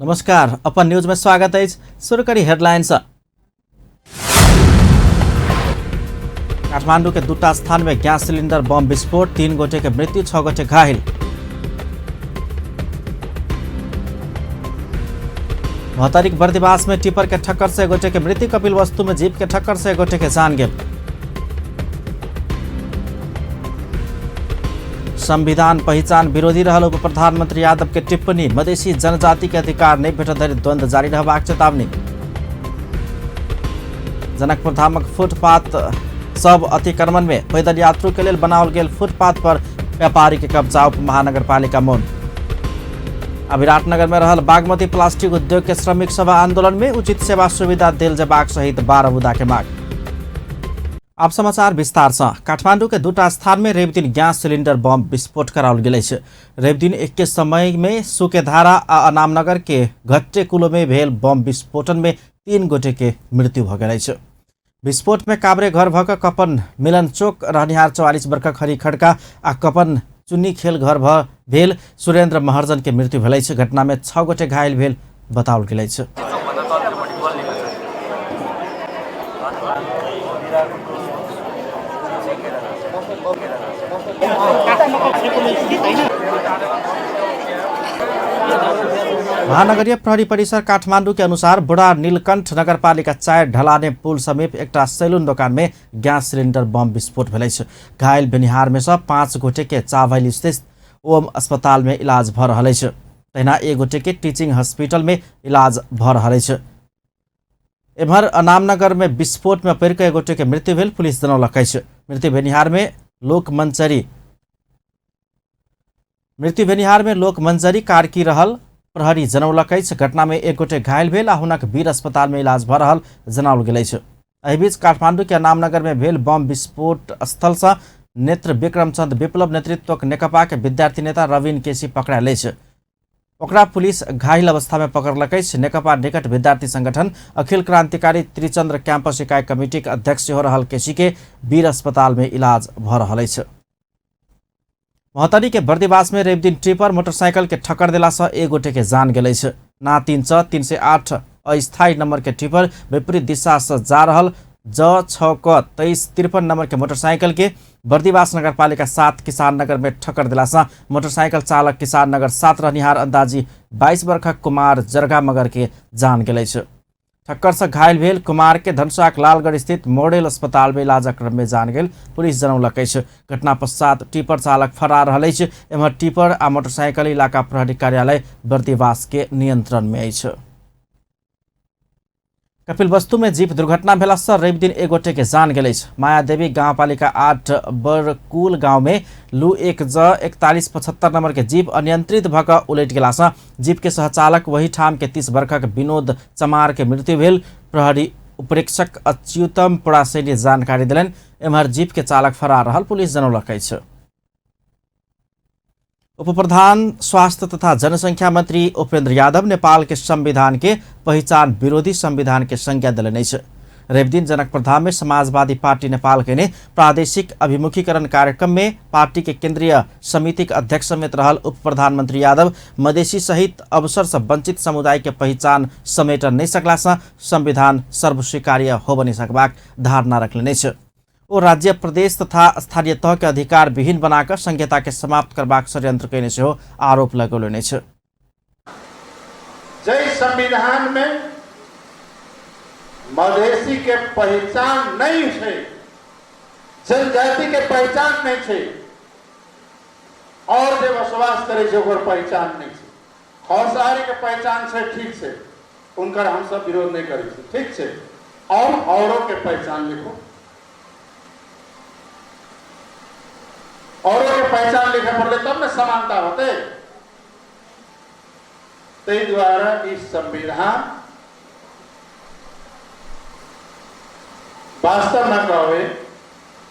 नमस्कार, अपन न्यूज में स्वागत अछि। शुरू करी हेडलाइंस। काठमांडू के दूटा स्थान में गैस सिलिंडर बम विस्फोट, 3 गोटे के मृत्यु, 6 गोटे घायल। महोत्तरीक बर्दिवास में टिपर के ठक्कर से एक गोटे के मृत्यु, कपिल वस्तु में जीप के ठक्कर से एक गोटे के जान गेल। संविधान पहिचान विरोधी रहल उप प्रधानमंत्री यादव के टिप्पणी, मधेसी जनजाति के अधिकार नहीं भेटत धरि द्वंद्व जारी रहबाक चेतावनी। जनकपुर धामक फुटपाथ सब अतिक्रमण में पैदल यात्रु के लेल बनाओल गेल फुटपाथ पर व्यापारी के कब्जा, उप महानगरपालिका मौन। आ विराटनगर में रहल बागमती प्लास्टिक उद्योग के श्रमिक सभा आंदोलन में उचित सेवा सुविधा देल जेबाक सहित 12 मुद्दा के मांग। आप समाचार विस्तार से। काठमांडू के दूटा स्थान में रवि दिन गैस सिलिंडर बम विस्फोट कराओल गेल अछि। रवि दिन एके समय में सुकेधारा आ अनामनगर के घट्टे कुलो में भेल बम विस्फोटन में 3 गोटे के मृत्यु भ गेल अछि। विस्फोट में काभ्रे घर भ क कपन मिलन चौक रहनिहार 44 वर्षक हरि खड़का आ कपन चुन्नी खेल घर भ भेल सुरेंद्र महर्जन के मृत्यु भेल अछि। घटना में 6 गोटे घायल भेल बताओल गेल अछि। महानगरीय प्रहरी परिसर काठमांडू के अनुसार बुढ़ा नीलकंठ नगरपालिका 4 ढलाने पुल समीप एकटा सैलून दोकान में गैस सिलिंडर बम विस्फोट भेल अछि। घायल भेनिहार में सँ 5 गोटे के चावैल स्थित ओम अस्पताल में इलाज भ रहल अछि, तहिना 1 गोटे के टीचिंग हॉस्पिटल में इलाज भ रहल अछि। एम्हर अनामनगर में विस्फोट में पड़ि कऽ 1 गोटे के मृत्यु भेल पुलिस जनौलक अछि। मृत्यु भेनिहार में लोकमंजरी कार्की रहल प्रहरी जनौलक अछि। घटना में 1 गोटे घायल भेल आ हुनक वीर अस्पताल में इलाज भ रहल जनाओल गेल अछि। एहि बीच काठमांडू के अनामनगर में भेल बम विस्फोट स्थल से नेत्र विक्रमचंद विप्लव नेतृत्वक नेकपा के विद्यार्थी नेता रवीन केसी पकड़ायल अछि। ओकरा पुलिस घायल अवस्था में पकड़लक अछि। नेकपा निकट विद्यार्थी संगठन अखिल क्रांतिकारी त्रिचंद्र कैंपस इकाई कमिटी के अध्यक्ष सेहो रहल केसी के वीर अस्पताल में इलाज भ रहल अछि। महोत्तरी के बर्दिवास में रवि दिन ट्रिपर मोटरसाइकिल के ठक्कर देला से 1 गोटे के जान गेल अछि। ना 3 6 308 अस्थायी नंबर के ट्रिपर विपरीत दिशा से जा रहल ज 6 क 2353 नंबर के मोटरसाइकिल के बर्दिवास नगरपालिका 7 किसान नगर में ठक्कर देला से मोटरसाइकिल चालक किसान नगर 7 रहनिहार अंदाजी 22 वर्षक कुमार जरगा मगर के जान गेल अछि। ठक्कर से घायल भेल कुमार के धनुषाक लालगढ़ स्थित मॉडल अस्पताल में इलाजक क्रम में जान गेल पुलिस जनौलक अछि। घटना पश्चात टिपर चालक फरार रहल अछि। एम्हर टिपर आ मोटरसाइकिल इलाका प्रहरी कार्यालय बर्दिवास के नियंत्रण में अछि। कपिलवस्तु में जीप दुर्घटना भेला से रवि दिन 1 गोटे के जान गेल अछि। मायादेवी गांवपालिका 8 बरकुल गांव में लू 1 ज 4175 नंबर के जीप अनियंत्रित भ क उलटि गेला से जीप के सहचालक वही ठाम के 30 वर्षक विनोद चमार के मृत्यु भेल प्रहरी उपरीक्षक अच्युतम परासैनी जानकारी देलनि। एम्हर जीप के चालक फरार रहल पुलिस जनौलक अछि। उपप्रधान स्वास्थ्य तथा जनसंख्या मंत्री उपेंद्र यादव नेपाल के संविधान के पहिचान विरोधी संविधान के संज्ञा देलनि अछि। रविदिन जनकपुर धाम में समाजवादी पार्टी नेपाल के ने प्रादेशिक अभिमुखीकरण कार्यक्रम में पार्टी के केंद्रीय समिति के अध्यक्ष समेत रहल उप प्रधानमंत्री यादव मधेसी सहित अवसर से वंचित समुदाय के पहिचान समेटन नहीं सकला से संविधान सर्वस्वीकार्य हो बनी सकबाक धारणा रखलनि अछि। ओ राज्य प्रदेश तथा स्थानीय तह के अधिकार विहीन बनाकर संहिता के समाप्त करबाक षड्यंत्र कयने सेहो आरोप लगौलनि अछि। जै संविधान में मधेसी के पहचान नहीं है, जनजाति के पहचान नहीं है, और जे बसवास करे छै ओकर पहचान नहीं है, खौसारी के पहचान से ठीक है, उनकर हम सब विरोध नहीं करे छी, ठीक है, और औरों के पहचान लिखो, औरों के पहचान लिखे पड़ते तब न समानता होते। ताहि द्वारा ई संविधान वास्तव में कहबे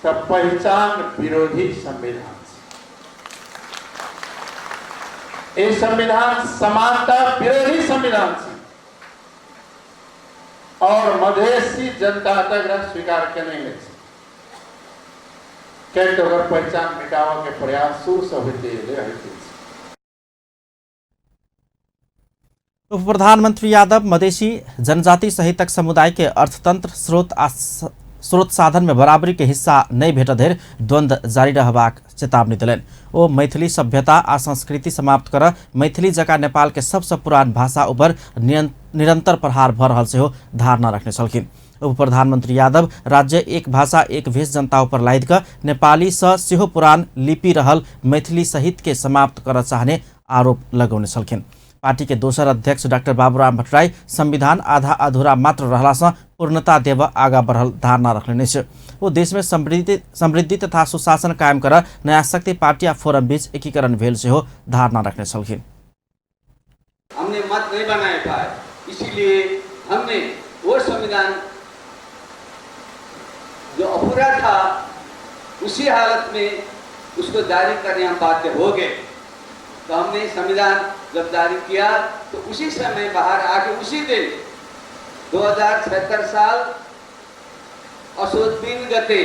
तो पहचान विरोधी संविधान छै। ई संविधान समानता विरोधी संविधान छै और मधेसी जनता तक एकरा स्वीकार केने नहि छै, किएक तऽ ओकर पहचान मिटाबऽ के प्रयास शुरू से होइते एलै, होइते छै। उप प्रधानमन्त्री यादव मधेसी जनजाति सहितक समुदाय के अर्थतंत्र स्रोत आ स्रोत साधन में बराबरी के हिस्सा नहि भेटऽ धरि द्वंद्व जारी रहबाक चेतावनी देलनि। ओ मैथिली सभ्यता आ संस्कृति समाप्त कर मैथिली जकाँ नेपाल के सबसँ पुरान भाषा ऊपर निरंतर प्रहार भऽ रहल सेहो धारणा रखने छलखिन। उप प्रधानमन्त्री यादव राज्य एक भाषा एक भेष जनता ऊपर लादि कऽ नेपाली सँ सेहो पुरान लिपि रहल मैथिली सहित के समाप्त करऽ चाहने आरोप लगौने छलखिन। पार्टी के दोसर अध्यक्ष डाक्टर बाबूराम भट्टराई संविधान आधा अधूरा मात्र रहला सँ पूर्णता देव आगा बढ़ल धारणा रखलनि अछि। ओ देश में समृद्धि समृद्धि तथा सुशासन कायम कर नयाँ शक्ति पार्टी आ फोरम बीच एकीकरण भेल सेहो धारणा रखने छलखिन। हमने मत नहीं बनाए पाए, इसीलिए हमने वो संविधान जो अपूरा था उसी हालत में उसको जारी करने हम बाध्य हो गए। तो हमने संविधान जब जारी किया तो उसी समय बाहर आके उसी दिन 2076 साल असोज 3 गते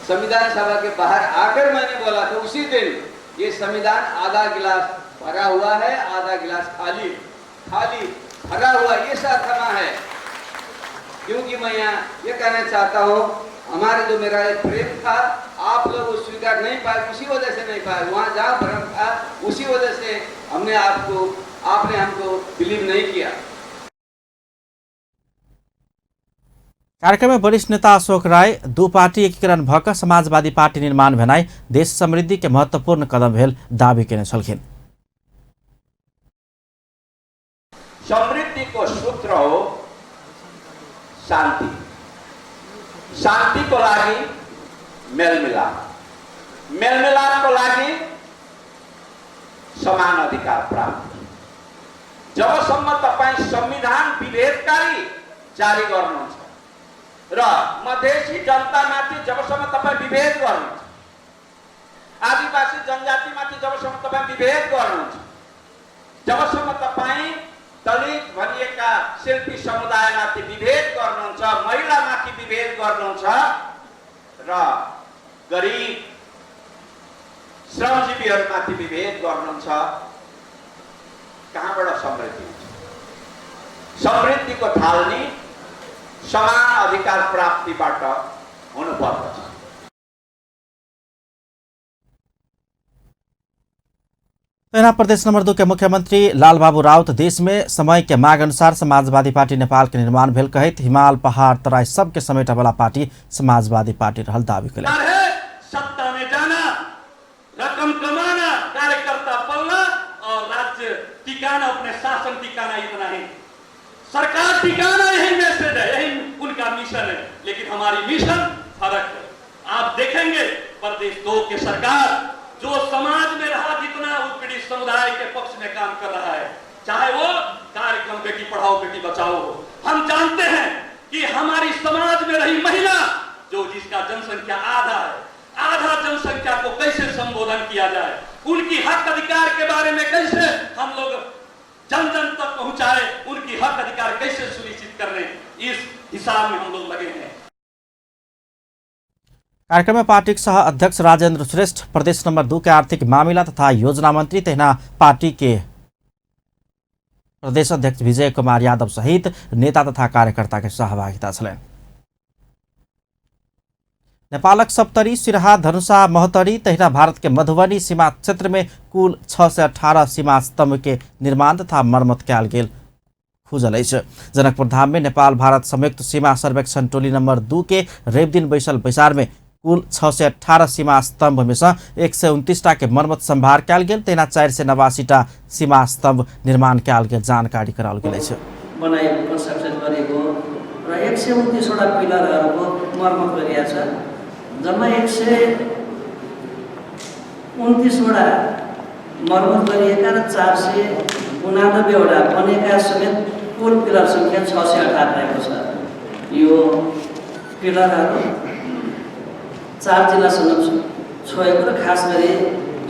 संविधान सभा के बाहर आकर मैंने बोला था उसी दिन ये संविधान आधा गिलास भरा हुआ है, आधा गिलास खाली, खाली भरा हुआ ये सार्थमा है। क्योंकि मैं यहाँ ये कहना चाहता हूँ, हमारे जो मेरा एक प्रेम था आप लोग वो स्वीकार नहीं पाए, उसी वजह से नहीं पाए। वहाँ जहाँ भ्रम था उसी वजह से हमने आपको, आपने हमको बिलीव नहीं किया। कार्यक्रम में वरिष्ठ नेता अशोक राय दू पार्टी एकीकरण भऽ कऽ समाजवादी पार्टी निर्माण भेनाइ देश समृद्धि के महत्वपूर्ण कदम भेल दावी केने छलखिन। समृद्धिको सूत्र हो शान्ति, शान्तिको लागि मेलमिलाप, मेलमिलापको लागि समान अधिकार प्राप्त। जबसम्म तपाईँ संविधान विभेदकारी जारी गर्नुहुन्छ र मधेसी जनतामाथि जबसम्म तपाईँ विभेद गर्नुहुन्छ, आदिवासी जनजातिमाथि जबसम्म तपाईँ विभेद गर्नुहुन्छ, जबसम्म तपाईँ दलित भनिएका शिल्पी समुदायमाथि विभेद गर्नुहुन्छ, महिलामाथि विभेद गर्नुहुन्छ र गरिब श्रमजीवीहरूमाथि विभेद गर्नुहुन्छ, कहाँबाट समृद्धि हुन्छ? समृद्धिको थालनी समान अधिकार प्राप्तिबाट हुनुपर्दछ। तहिना प्रदेश नंबर 2 के मुख्यमंत्री लालबाबू राउत देश में समय के मांग अनुसार समाजवादी पार्टी नेपाल के निर्माण भेल कहैत हिमाल पहाड़ तराई सबके समेटे वाला पार्टी समाजवादी पार्टी रहल दावी केलनि। सत्ता में जाना, रकम कमाना, कार्यकर्ता पलना और राज्य टिकाना, अपने शासन टिकाना, इतना ही सरकार टिकाना, यही मैसेज है, यही उनका मिशन है। लेकिन हमारी मिशन फर्क है। आप देखेंगे प्रदेश 2 के सरकार जो समाज में रहा जितना उत्पीड़ित समुदाय के पक्ष में काम कर रहा है, चाहे वो कार्यक्रम बेटी पढ़ाओ बेटी बचाओ हो। हम जानते हैं कि हमारी समाज में रही महिला जो जिसका जनसंख्या आधा है, आधा जनसंख्या को कैसे संबोधन किया जाए, उनकी हक अधिकार के बारे में कैसे हम लोग जन जन तक पहुंचाए, उनकी हक अधिकार कैसे सुनिश्चित कर रहे हैं, इस हिसाब में हम लोग लगे हैं। कार्यक्रम में पार्टी सह अध्यक्ष राजेंद्र श्रेष्ठ, प्रदेश नंबर 2 के आर्थिक मामिला तथा योजना मंत्री तहिना पार्टी के प्रदेश अध्यक्ष विजय कुमार यादव सहित नेता तथा कार्यकर्ता के सहभागिता छलनि। नेपालक सप्तरी, सिरहा, धनुषा, महोत्तरी तहिना भारत के मधुबनी सीमा क्षेत्र में कुल 618 सीमा स्तंभ के निर्माण तथा मरम्मत कयल गेल खुजल अछि। जनकपुर धाम में नेपाल भारत संयुक्त सीमा सर्वेक्षण टोली नंबर 2 के रवि दिन बैसल बैसार में कुल 618 सीमा स्तंभ में से 129 टा के मरम्मत संभार कयल गेल, तहिना 489 टा सीमा स्तंभ निर्माण कयल गेल जानकारी कराओल गेल अछि। बनाएको कन्स्ट्रक्सन गरेको र 129 वटा पिलरहरूको मर्मत गरिएको छ। जम्मा 129 वटा मर्मत गरिएका र 489 वटा बनेका समेत कुल पिलर सङ्ख्या 618 रहेको छ। यो पिलरहरू 4 जिल्लासँग छोएको र खास गरी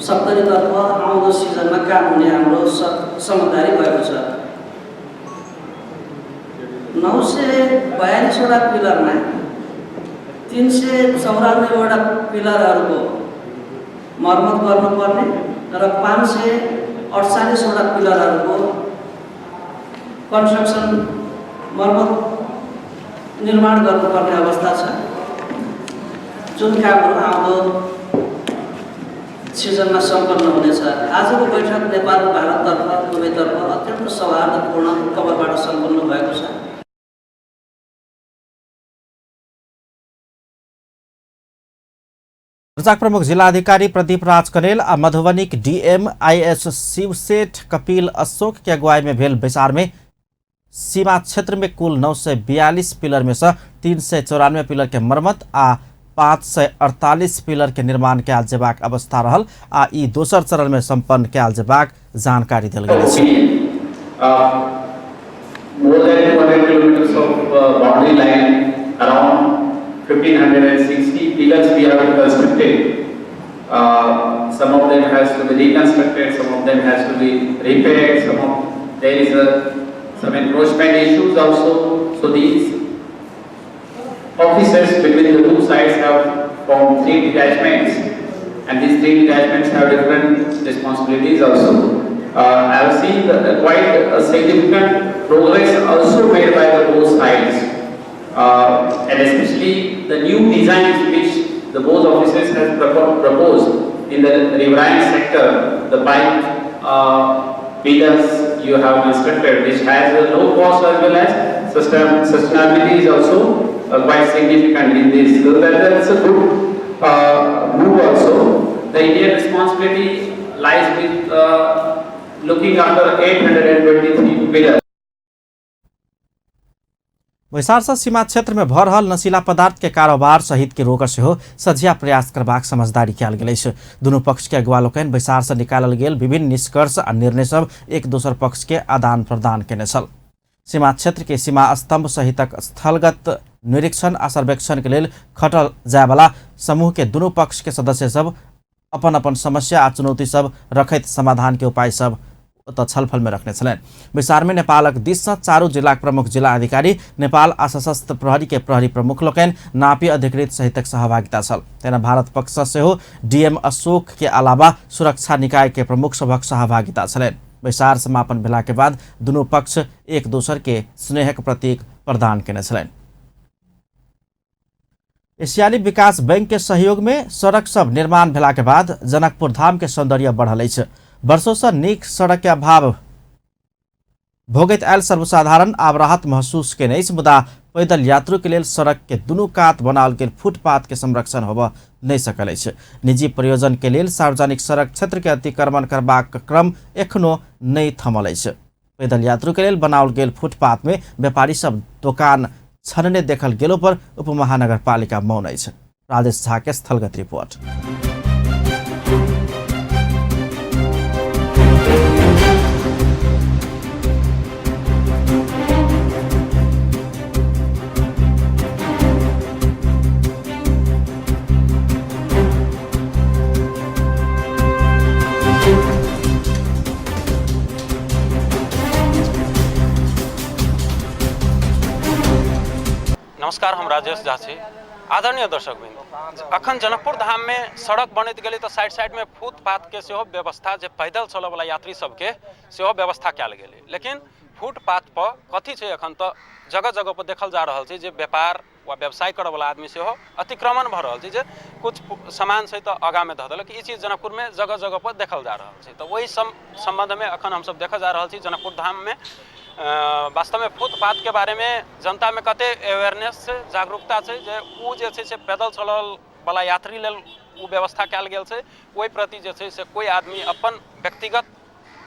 सप्तरीतर्फ आउँदो सिजनमा काम हुने हाम्रो समझदारी भएको छ। 942 वटा पिलरमा 394 वटा पिलरहरूको मर्मत गर्नुपर्ने र 548 वटा पिलरहरूको कन्स्ट्रक्सन मर्मत निर्माण गर्नुपर्ने अवस्था छ। जुन कामहरू आउँदो सिजनमा सम्पन्न हुनेछ। आजको बैठक नेपाल र भारततर्फ दुवैतर्फ अत्यन्त सौहार्दपूर्ण कवरबाट सम्पन्न भएको छ। पर्साक प्रमुख जिलाधिकारी प्रदीप राज कनेल आ मधुबनीक DM IS Shivseth Kapil Ashok के अगुवाई में भेल बैसार में सीमा क्षेत्र में कुल 942 पिलर में से 394 पिलर के मरम्मत आ 548 पिलर के निर्माण कयल जेबाक अवस्था रहल आ ई दोसर चरण में संपन्न कयल जेबाक जानकारी देल गेल अछि। More than 200 kilometers of boundary line, around 1560 pillars we have constructed. Some of them has to be reconstructed, some of them has to be repaired, some of there is some encroachment issues also. So these officers between the two sides have formed three detachments, and these three detachments have different responsibilities also. I have seen quite a significant progress also made by the both sides, and especially the new designs which the both officers have proposed in the riverine sector, the pipe pillars you have constructed, which has a low cost as well as sustainability is also quite significant in this. So that's a good move also. The Indian responsibility lies with looking after 823 pillars. बैसार सँ सीमा क्षेत्र में भऽ रहल नशीला पदार्थ के कारोबार सहित के रोकऽ सेहो सझिया प्रयास करबाक समझदारी कयल गेल अछि। दुनू पक्ष के अगुवा लोकनि बैसार सँ निकालल गेल विभिन्न निष्कर्ष आ निर्णय सब एक दोसर पक्ष के आदान प्रदान केने छल। सीमा क्षेत्र के सीमा स्तंभ सहितक स्थलगत निरीक्षण आ सर्वेक्षण के लेल खटल जायवाला समूह के दुनू पक्ष के सदस्य सब अपन अपन समस्या आ चुनौती सब रखैत समाधान के उपाय सब ओतऽ छलफल में रखने छलनि। बैसार में नेपालक दिस सँ चारू जिलाक प्रमुख जिला अधिकारी, नेपाल आ सशस्त्र प्रहरी के प्रहरी प्रमुख लोकनि, नापी अधिकृत सहितक सहभागिता छल। तहिना भारत पक्ष सँ सेहो डीएम अशोक के अलावा सुरक्षा निकाय के प्रमुख सभक सहभागिता छलनि। बैसार समापन भेला के बाद दुनू पक्ष एक दोसर के स्नेहक प्रतीक प्रदान केने छलनि। एशियाली विकास बैंक के सहयोग में सड़क सब निर्माण भेला के बाद जनकपुर धाम के सौंदर्य बढ़ल अछि। वर्षों से नीक सड़क के अभाव भोगैत आयल सर्वसाधारण आब राहत महसूस केने अछि, मुदा पैदल यात्रु के लेल सड़क के दुनू कात बनाओल गेल फुटपाथ के संरक्षण होबय नहि सकल अछि। निजी प्रयोजन के लेल सार्वजनिक सड़क क्षेत्र के अतिक्रमण करबाक क्रम एखनो नहि थमल अछि। पैदल यात्रु के लेल बनाओल गेल फुटपाथ में व्यापारी सब दोकान छनने देखल गेलो पर उपमहानगरपालिका मौन अछि। राजेश झा के स्थलगत रिपोर्ट। नमस्कार, हम राजेश झा छी। आदरणीय दर्शकवृंद, अखन जनकपुर धाम में सड़क बनैत गेलै तऽ साइड साइड में फुटपाथ के सेहो व्यवस्था, जे पैदल चलऽवला यात्री सबके सेहो व्यवस्था कयल गेलै। लेकिन फुटपाथ पर कथी छै, अखन तऽ जगह जगह पर देखल जा रहल छै जे व्यापार वा व्यवसाय करऽवला आदमी सेहो अतिक्रमण भऽ रहल छै, जे कुछ सामान छै तऽ आगाँमे धऽ देलक। ई चीज जनकपुर में जगह जगह पर देखल जा रहल छै। तऽ ओहि सम्बन्धमे अखन हमसब देखऽ जा रहल छी जनकपुर धाम में वास्तव में फुटपाथ के बारे में जनता में कते अवेयरनेस छै, जागरूकता छै, जे उ जे छै से पैदल चलल वाला यात्री लेल उ व्यवस्था कयल गेल छै। ओहि प्रति जे छै से कोई आदमी अपन व्यक्तिगत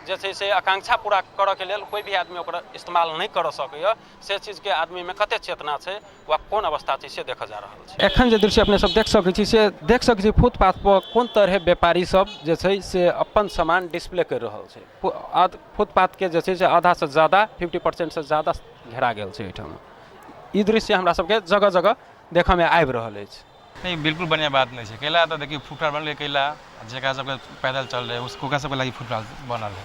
जे छै से आकांक्षा पूरा करऽ के लेल कोई भी आदमी ओकरा इस्तेमाल नहि करऽ सकैए। से चीजके आदमीमे कते चेतना छै वा कोन अवस्था छै से देखऽ जा रहल छै। एखन जे दृश्य अपने सब देख सकै छी से देख सकै छी फुटपाथ पर कोन तरहे व्यापारी सब जे छै से अपन सामान डिस्प्ले करि रहल छै। फुटपाथ के जे छै से आधा से ज्यादा 50% से ज्यादा घेरा गेल छै एहिठाम। ई दृश्य हमरा सबके जगह जगह देखऽमे आबि रहल अछि। नहीं, बिल्कुल बढ़िया बात नहीं है। कैला तो देखिए फुटपाथ बनल कैला जकरा सबके पैदल चल रहे ओकरा सबके लागि फुटपाथ बनल है।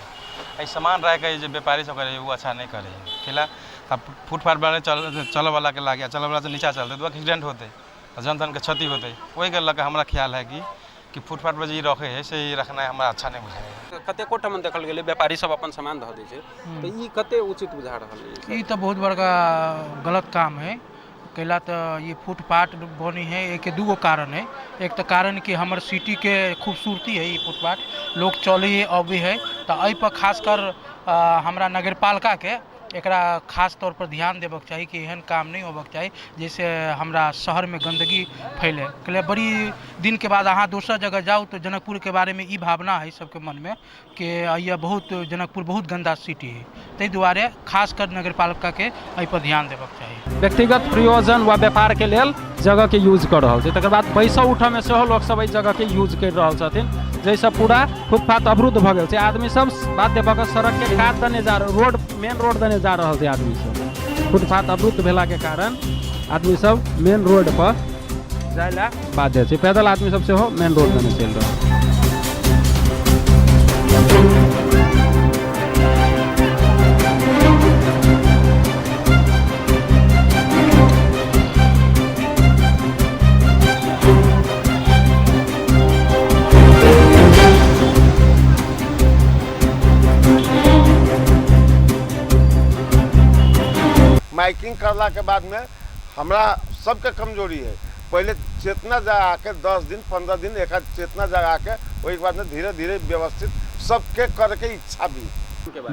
एहि सामान राखि जे व्यापारी सब करे वो अच्छा नहीं करे कैला फुटपाथ बनल चलऽवला के लागि, चलऽवला से नीचा चलते तो एक्सीडेंट होते, जनधन के क्षति होते। ओहिके लऽ कऽ हमरा ख्याल है कि कि फुटपाथ पर जे ई रखै है से ई रखनाइ हमरा अच्छा नहि बुझाइए। कतेको ठाम देखल गेलै व्यापारी सब अपन सामान धऽ दै छै, तऽ ई कते उचित बुझा रहल है? ई तऽ बहुत बड़का गलत काम है। कैला तऽ ये फुटपाथ बनी है, एक दूगो कारण है। एक तऽ कारण कि हमर सिटीके खूबसूरती है ई फुटपाथ, लोग चलै है अबै है, तऽ एहि पर खासकर हमरा नगरपालिकाके एकरा खास तौर पर ध्यान देबक चाही कि एहन काम नहि होबक चाही जैसे हमरा शहरमे गंदगी फैले। कैला बड़ी दिनके बाद अहाँ दोसर जगह जाउ तऽ जनकपुरके बारेमे ई भावना है सबके मनमे कि यह बहुत जनकपुर बहुत गंदा सिटी है। ताहि दुआरे खासकर नगरपालिकाके एहि पर ध्यान देबक चाही। व्यक्तिगत प्रयोजन वा व्यापार के लेल जगह के यूज कर रहल छै, तकर बाद पैसा उठऽमे सेहो लोक सब एहि जगह के यूज कर रहल छथिन, जाहिसँ पूरा फुटपाथ अवरुद्ध भऽ गेल छै। आदमी सब बाध्य भऽ कऽ सड़क के कात दने जा रोड मेन रोड दने जा रहल छै। आदमी सब फुटपाथ अवरुद्ध भेला के कारण आदमी सब मेन रोड पर जाय ला बाध्य छै। पैदल आदमी सब सेहो मेन रोड दने चलि रहल छै। माइकिंग करला के बाद में हमरा सबके कमजोरी है। पहले चेतना जगा के 10 दिन 15 दिन एक चेतना जगा के वही के बाद में धीरे धीरे व्यवस्थित सबके करके इच्छा भी।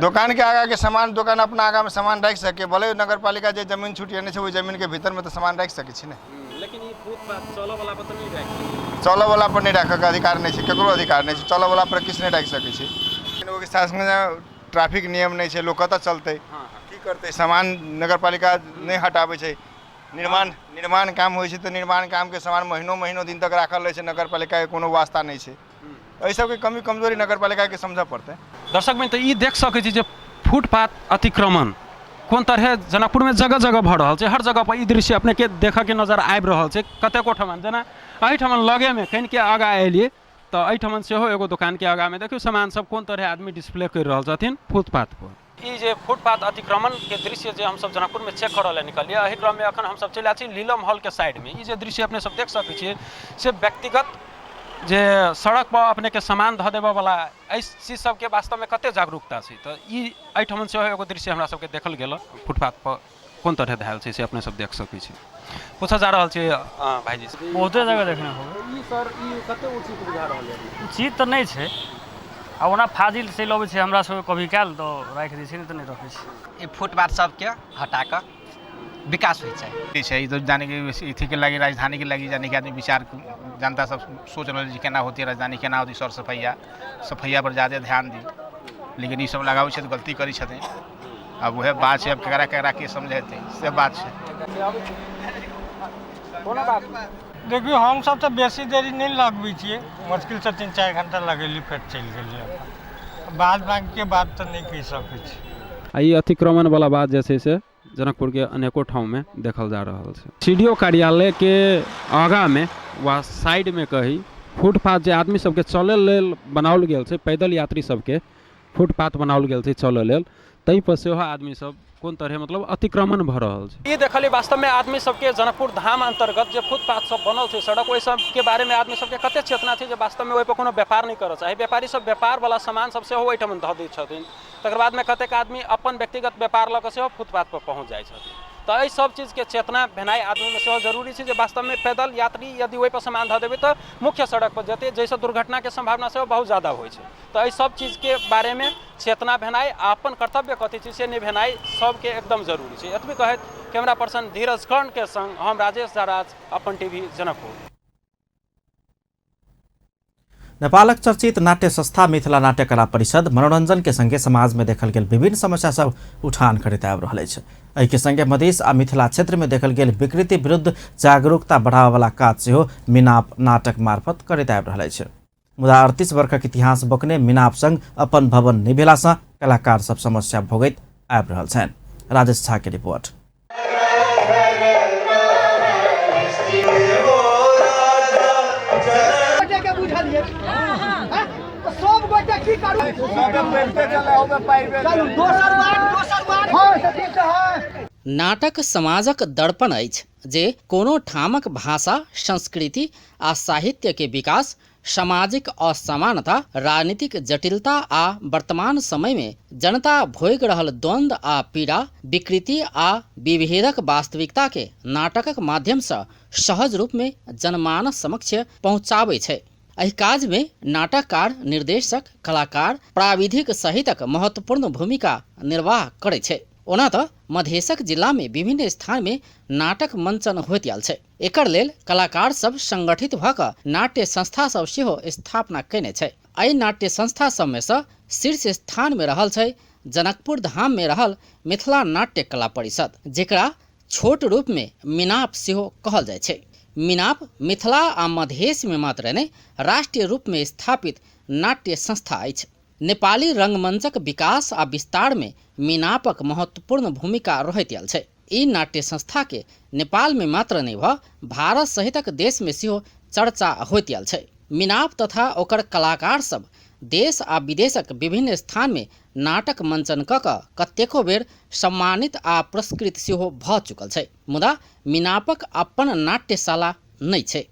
दुकान के आगा के सामान, दुकान अपना आगा में सामान राखि सके, भले नगरपालिका जे जमीन छुटिएने छै ओहि जमीन के भीतर में तो सामान राखि सकै छी ने। लेकिन ई फुटपाथ चलऽ वाला पर तऽ नहि राखि सकै। चलऽ वाला पर नहि राखऽ के अधिकार नहि छै, केकरो अधिकार नहि छै, चलऽ वाला पर किछु नहि राखि सकै छै। लेकिन ओहिके साथ संगे ट्रैफिक नियम नहि छै, लोक कतऽ चलतै, की करतै, सामान नगरपालिका नहि हटाबै छै। निर्माण काम होइ छै तऽ निर्माण कामके सामान महीनो महीनो दिन तक राखल रहै छै, नगरपालिकाके कोनो वास्ता नहि छै। एहि सबके कमी कमजोरी नगरपालिकाके समझऽ पड़तै। दर्शक मित्र, ई देख सकै छी जे फुटपाथ अतिक्रमण कोन तरहे जनकपुरमे जगह जगह भऽ रहल छै। हर जगह पर ई दृश्य अपनेके देखऽके नजर आबि रहल छै। कतेको ठमन, जेना एहिठमन लगेमे कनिके आगाँ एलियै तऽ एहिठमन सेहो एगो दोकानके आगाँमे देखियौ सामान सब कोन तरहे आदमी डिस्प्ले करि रहल छथिन फुटपाथ पर। ई जे फुटपाथ अतिक्रमण के दृश्य जे हमसब जनकपुरमे चेक करऽ लए निकललियै, एहि क्रममे अखन हमसब चलि आयल छी लीलम हॉल के साइडमे। ई जे दृश्य अपने सब देख सकै छियै से व्यक्तिगत जे सड़क पर अपनेके सामान धऽ देबऽ वाला एहि चीज सबके वास्तवमे कते जागरूकता छै। तऽ ई एहिठमन सेहो एगो दृश्य हमरा सबके देखल गेल, फुटपाथ पर कोन तरहे धयल छै से अपने सब देख सकै छी। पूछल जा रहल छै भाईजी, बहुते जगह देखने होबै। ई सर ई कते उचित बुझा रहल है? उचित तऽ नहि छै, आ ओना फाजिल चलि अबै छै हमरा सबके कभी काल तऽ राखि दै छै, नहि तऽ नहि रखै छै। ई फुटपाथ सबके हटा कऽ विकास होइ छै। छै ई तऽ जाने कि अथी के लागि, राजधानी के लागि जाने कि आदमी विचार जनता सब सोच रहल छै केना होती राजधानी, केना होती सर सफैया, सफैया पर ज्यादा ध्यान दी, लेकिन ई सब लगाबै छै तऽ गलती करै छथिन। अब वएह बात छै, अब केकरा केकरा के समझेतै से बात छै। देखियौ हमसब तऽ बेसी देरी नहि लगबै छियै, मुश्किलसँ 3-4 घंटा लगेली फेर चलि गेलियै। बाद बाकीके बात तऽ नहि कहि सकै छी। आ ई अतिक्रमण वाला बात जे छै से जनकपुर के अनेको ठाममे देखल जा रहल छै। सीडीओ कार्यालय के आगाँमे वा साइडमे कही फुटपाथ जे आदमी सबके चलै लेल बनाओल गेल छै, पैदल यात्री सबके फुटपाथ बनाओल गेल छै चलै लेल, ताहि पर सेहो आदमी सब कोन तरहे मतलब अतिक्रमण भऽ रहल छै। ई देखलियै वास्तवमे आदमी सबके जनकपुर धाम अन्तर्गत जे फुटपाथ सब बनल छै सड़क, ओहि सबके बारेमे आदमी सबके कते चेतना छै जे वास्तवमे ओहि पर कोनो व्यापार नहि करऽ चाही। व्यापारी सब व्यापार वाला सामान सब सेहो ओहिठाम धऽ दै छथिन। तकर बादमे कतेक आदमी अपन व्यक्तिगत व्यापार लऽ कऽ सेहो फुटपाथ पर पहुँच जाइ छथिन। तऽ एहि सब चीजके चेतना भेनाइ आदमीमे सेहो जरूरी छै जे वास्तवमे पैदल यात्री यदि ओहि पर सामान धऽ देबै तऽ मुख्य सड़क पर जेतै, जाहिसँ दुर्घटनाके सम्भावना सेहो बहुत ज्यादा होइ छै। तऽ एहि सब चीजके बारेमे चेतना भेनाइ आ अपन कर्तव्य कथी छै से निभेनाइ सबके एकदम जरूरी छै। एतबी कहैत कैमरा पर्सन धीरज कर्णके संग हम राजेश झा राज, अपन टीवी जनकपुर। नेपालक चर्चित नाट्य संस्था मिथिला नाट्य कला परिषद मनोरंजन के संगे समाज में देखल गेल विभिन्न समस्या सब उठान करैत आबि रहल अछि। एहि के संगे मधेश आ मिथिला क्षेत्र में देखल गेल विकृति विरुद्ध जागरूकता बढ़ाबय वाला काज सेहो मिनाप नाटक मार्फत करैत आबि रहल अछि। मुदा 38 वर्षक इतिहास बोकने मिनाप संग अपन भवन नहि भेला सँ कलाकार सब समस्या भोगैत आबि रहल छनि। राजेश झा के रिपोर्ट। नाटक समाजक दर्पण अछि जे कोनो ठामक भाषा, संस्कृति आ साहित्य के विकास सामाजिक असमानता, राजनीतिक जटिलता आ वर्तमान समय में जनता भोगि रहल द्वंद्व आ पीड़ा, विकृति आ विभेदक वास्तविकता के नाटकक माध्यम से सहज रूप में जनमानस समक्ष पहुंचाबै छै। एहि काज में नाटककार, निर्देशक, कलाकार, प्राविधिक सहितक महत्वपूर्ण भूमिका निर्वाह करै छै। ओना तऽ मधेशक जिला में विभिन्न स्थान में नाटक मंचन होइत आयल छै। एकर लेल कलाकार सब संगठित भऽ कऽ नाट्य संस्था सब सेहो स्थापना कयने छै। एहि नाट्य संस्था सब में सँ शीर्ष स्थान में रहल छै जनकपुर धाम में रहल मिथिला नाट्य कला परिषद, जेकरा छोट रूप में मिनाप सेहो कहल जाइ छै। मिनाप मिथिला आ मधेश में मात्र नहि, राष्ट्रीय रूप में स्थापित नाट्य संस्था अछि। नेपाली रंगमंचक विकास आ विस्तार में मिनापक महत्वपूर्ण भूमिका रहैत आयल छै। ई नाट्य संस्था के नेपाल में मात्र नहि भऽ भारत सहितक देश में सेहो चर्चा होइत आयल छै। मिनाप तथा ओकर कलाकार सब देश आ विदेशक विभिन्न स्थान में नाटक मंचन कऽ कऽ कतेको बेर सम्मानित आ पुरस्कृत सेहो भऽ चुकल छै। मुदा मिनापक अपन नाट्यशाला नहि छै।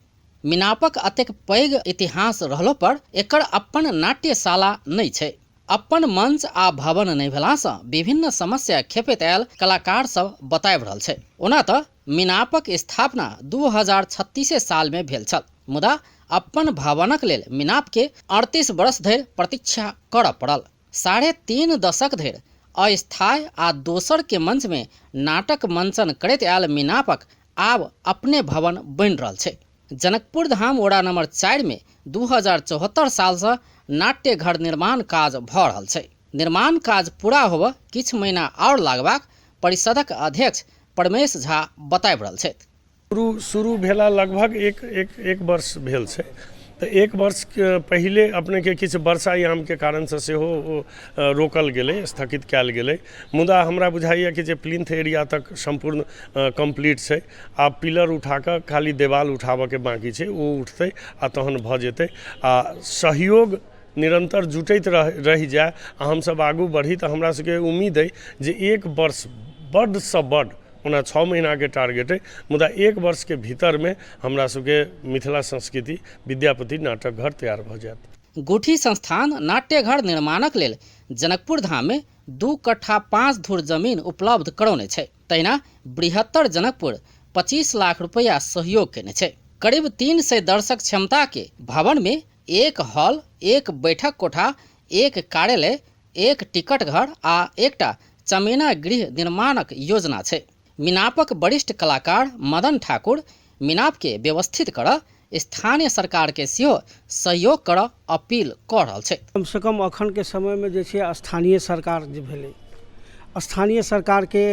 मिनापक अतेक पैघ इतिहास रहलो पर एकर अपन नाट्यशाला नहि छै। अपन मंच आ भवन नहि भेलासँ विभिन्न समस्या खेपैत आयल कलाकार सब बताबि रहल छै। ओना तऽ मिनापक स्थापना 2036 साल में भेल छल, मुदा अपन भवनक लेल मिनाप के 38 वर्ष धरि प्रतीक्षा करऽ पड़ल। 3.5 दशक धरि अस्थायी आ दोसर के मंच में नाटक मंचन करैत आयल मिनापक आब अपने भवन बनि रहल छै। जनकपुर धाम वडा नंबर 4 में 2074 साल से नाट्य घर निर्माण काज भऽ रहल छै। निर्माण काज पूरा होबऽ किछु महीना और लागबाक परिषदक अध्यक्ष परमेश झा बताबि रहल छथि। शुरू भेला लगभग एक वर्ष भेल छै। तऽ एक वर्ष पहिले अपनेके किछु वर्षा यामके कारणसँ सेहो रोकल गेलै, स्थगित कयल गेलै। मुदा हमरा बुझाइए कि जे प्लिंथ एरिया तक सम्पूर्ण कम्प्लीट छै। आब पिलर उठा कऽ खाली देवाल उठाबऽके बाँकी छै, ओ उठतै आ तहन भऽ जेतै। आ सहयोग निरन्तर जुटैत रहि जाय आ हमसब आगू बढ़ी तऽ हमरा सबके उम्मीद अइ जे एक वर्ष बड्डसँ बड्ड, ओना 6 महीनाके टारगेट अइ, मुदा एक वर्षके भीतरमे हमरा सबके मिथिला संस्कृति विद्यापति नाटक घर तैयार भऽ जायत। गुठी संस्थान नाट्यघर निर्माणक लेल जनकपुर धाम में 2 कट्ठा 5 धुर जमीन उपलब्ध करौने छै। तहिना बृहत्तर जनकपुर 25 लाख रुपया सहयोग केने छै। करीब 300 दर्शक क्षमता के भवन में 1 हॉल, 1 बैठक कोठा, 1 कार्यालय, 1 टिकट घर आ एकटा चमेना गृह निर्माणक योजना छै। मिनापक वरिष्ठ कलाकार मदन ठाकुर मिनाप के व्यवस्थित कर स्थानीय सरकार के सेहो सहयोग कर अपील कऽ रहल छै। कम से कम अखन के समय में जे छै स्थानीय सरकार जे भेलै, स्थानीय सरकार के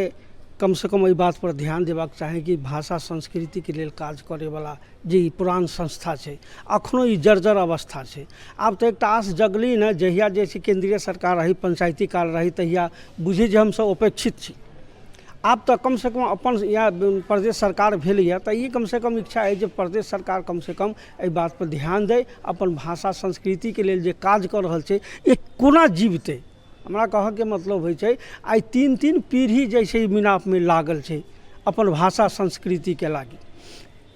कम से कम एहि बात पर ध्यान देबाक चाही कि भाषा संस्कृति के लेल काज करैवला जे ई पुरान संस्था छै, अखनो ई जर्जर अवस्था छै। आब तऽ एकटा आस जगली ने, जहिया जे छै केंद्रीय सरकार रही, पंचायती काल रही, तहिया बुझी जे हमसब उपेक्षित छी। आब तऽ कम से कम अपन या प्रदेश सरकार भेल यऽ तऽ ई कम से कम इच्छा अइ जे प्रदेश सरकार कम से कम एहि बात पर ध्यान दै, अपन भाषा संस्कृति के लेल जे काज कऽ रहल छै ई कोना जीवतै। हमरा कहऽके मतलब होइ छै आइ 3-3 पीढ़ी जे छै मिनापमे लागल छै अपन भाषा संस्कृतिके लागि।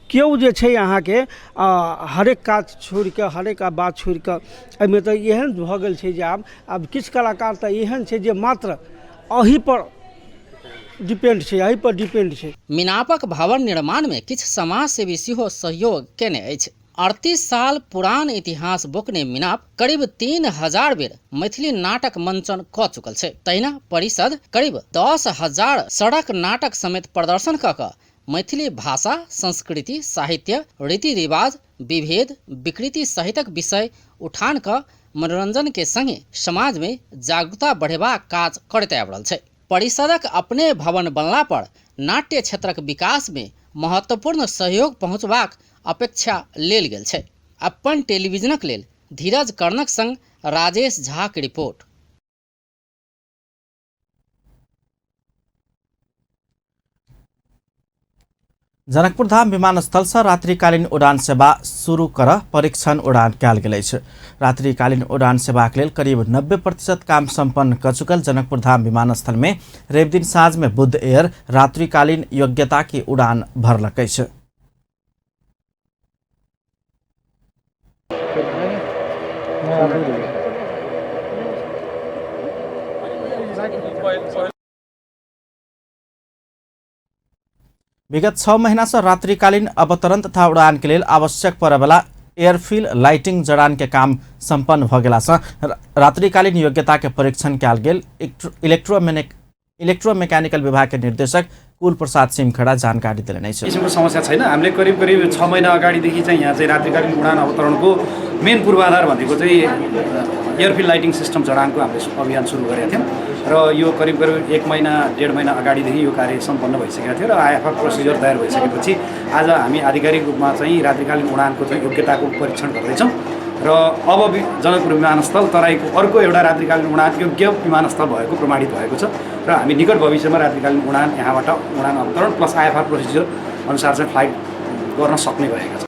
केओ जे छै अहाँके हरेक काज छोड़िकऽ, हरेक बात छोड़िकऽ एहिमे तऽ एहन भऽ गेल छै जे आब किछु कलाकार तऽ एहन छै जे मात्र एहिपर डिपेंड छै, एहिपर डिपेंड छै। मिनापक भवन निर्माण में किछु समाजसेवी सेहो सहयोग केने अछि। 38 साल पुरान इतिहास बोकने मिनाप करीब 3000 बेर मैथिली नाटक मंचन कऽ चुकल छै। तहिना परिषद करीब 10,000 सड़क नाटक समेत प्रदर्शन कऽ कऽ मैथिली भाषा, संस्कृति, साहित्य, रीति रिवाज, विभेद, विकृति सहितक विषय उठान कऽ मनोरंजन के संगे समाज में जागरूकता बढ़ेबाक काज करैत आबि रहल छै। परिषदक अपने भवन बनला पर नाट्य क्षेत्रक विकास में महत्वपूर्ण सहयोग पहुंचबाक अपेक्षा लेल गेल छै। अपन टेलीविजनक लेल धीरज कर्णक संग राजेश झा के रिपोर्ट। जनकपुर धाम विमानस्थल से रात्रिकालीन उड़ान सेवा शुरू कर परीक्षण उड़ान कयल गेल अछि। रात्रिकालीन उड़ान सेवा के लेल करीब 90% काम संपन्न क चुकल जनकपुर धाम विमानस्थल में रविदिन साँझ में बुद्ध एयर रात्रिकालीन योग्यता के उड़ान भरलक अछि। विगत 6 महिना से रात्रिकालीन अवतरण तथा उड़ान के लेल आवश्यक पड़ेवाला एयरफील्ड लाइटिंग जड़ान के काम सम्पन्न भ गेला से रात्रिकालीन योग्यता के परीक्षण कयल गेल इलेक्ट्रोमेकानिकल विभाग के निर्देशक कुल प्रसाद सिंहखेड़ा जानकारी देलनि अछि। किसिमको समस्या छैन। हामीले करिब करिब 6 महिना अगाडिदेखि चाहिँ यहाँ चाहिँ रात्रिकालीन उडान अवतरणको मेन पूर्वाधार भनेको चाहिँ एयरफिल्ड लाइटिङ सिस्टम जडानको हामीले अभियान सुरु गरेका थियौँ र यो करिब करिब 1 महिना 1.5 महिना अगाडिदेखि यो कार्य सम्पन्न भइसकेको थियो र आइएफआर प्रोसिजर तयार भइसकेपछि आज हामी आधिकारिक रूपमा चाहिँ रात्रिकालीन उडानको चाहिँ योग्यताको परीक्षण गर्दैछौँ र अब जनकपुर विमानस्थल तराईको अर्को एउटा रात्रिकालीन उडान योग्य विमानस्थल भएको प्रमाणित भएको छ र हामी निकट भविष्यमा रात्रिकालीन उडान यहाँबाट उडान अवतरण प्लस आइएफआर प्रोसिजर अनुसार चाहिँ फ्लाइट गर्न सक्ने भएका छौँ।